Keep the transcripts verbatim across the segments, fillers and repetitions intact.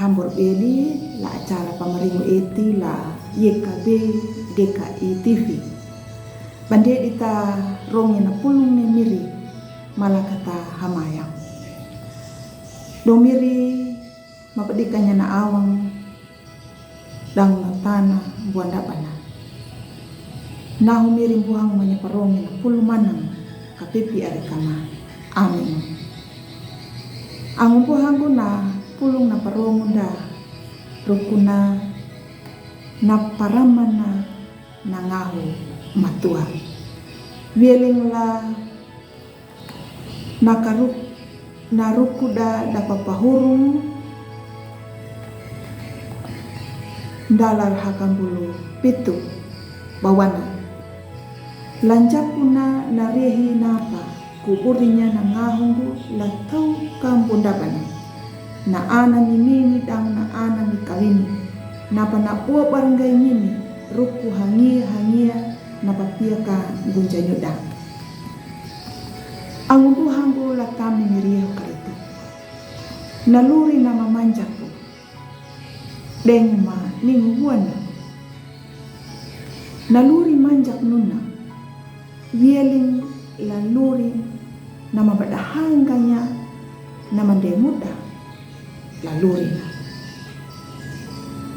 Hambor beli la acara pamaringu eti la Y K B D K I T V. Bande dita rongi na pulung ne miri malakata hamayang. Do miri mapedikanya na awang dang na tana buanda bana. Nahu miri buhang manya parongi na pulu manang kapipi ari kama. Amin. Angu buhangu na pulung na parongu da rukuna na paramana na ngahu matua. Vieling la na karu na rukuda da papahurung dalar hakambulu pitu bawana. Lanjapuna na rehi napa kuburinya na ngahungu la tau kambundabana. Na ana mimini dang na ana mikawini. Napa na ua barangay ngini ruku hangi hangia na papia ka gunjanyuda. Angu buhangu la tami miriho karitu. Na luri na mamanjaku. Deng ma ningu buana. Na luri manjak nuna. Vieling la luri na mabadahanganya na mandemuda la luri na.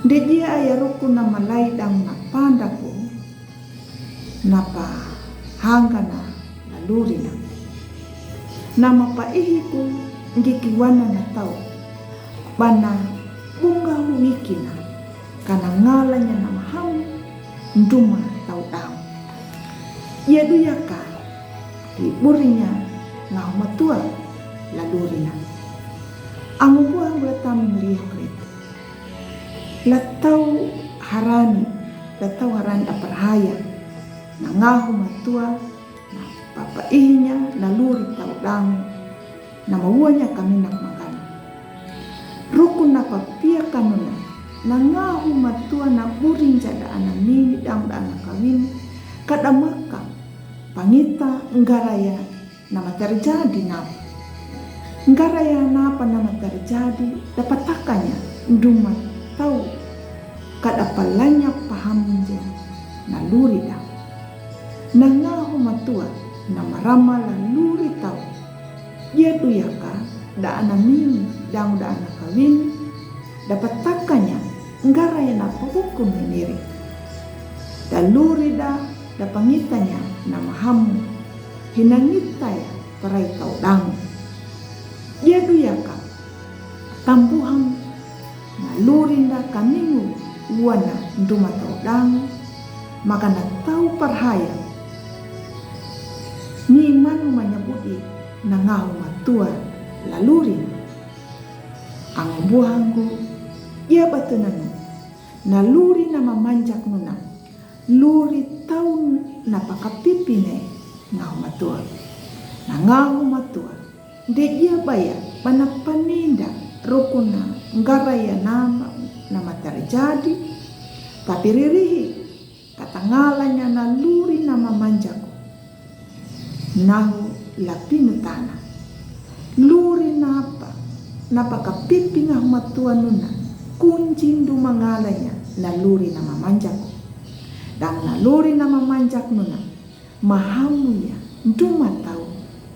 Dejia aya ruku na malai dang na pandaku. Napa hangana na luri na. Nama pa ihiku ngiki wana na tau. Bana bunga wiki na kana ngalanya na mahamu nduma tau dau. Ia duyaka di burinya ngahu matua la luri na. Angu buhangu la tami miriho karitu. La tau harani, la tau harani da parhaya. Na ngahu matua, na papa ihinya, na luri tau dang, na mawanya kaminak mangana. Ruku na papia kanuna, na ngahu matua na burinja da ana mini dang da ana kawini, kada maka, pangita ngaraya nama terjadi napa. Ngaraya napa nama terjadi, da patakanya nduma tau kada palanya pahamja na luri da. Na ngahu matua nama rama la luri tau. Ia duyaka da ana mini dang da ana kawini, da patakanya ngaraya napa hukum niri. Da luri da da pangitanya na mahamu hinangitaya parai tau dang. Ia duyaka tambuhang na lurinda kamingu wana nduma tau dang, maka na tau parhaya. Ni manu manyabudi na ngahu matua la lurin. Angu buhangu, ia batunanu, na luri na mamanjak nuna. Luri tau na pakapipine ngahu matua. Na ngahu matua. Dejia baya bana paninda rukuna ngaraya nama nama terjadi. Tapi ririhi katangalanya na luri na mamanjaku. Nahu la pinutana. Luri napa, napa kapipi ngahu matua nuna, kunji nduma ngalanya na luri na mamanjaku. Dang na luri na mamanjak nuna, mahamuya nduma tau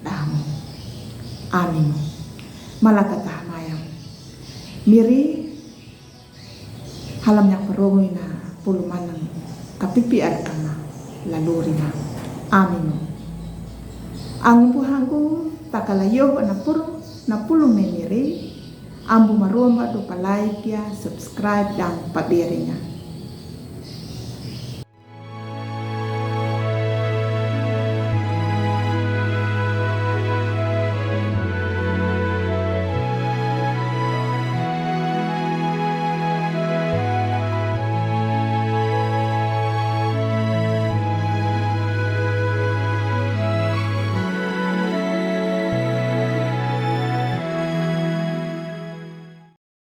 damu. Amin. Malakata hamayang. Miri Halam nyak parongui na pulu manang kapipi ari kama la luri na. Amin. Angu buhangu takala yoho na puru na pulu meniri. Ambu maromba do palai pia subscribe dan paberinya.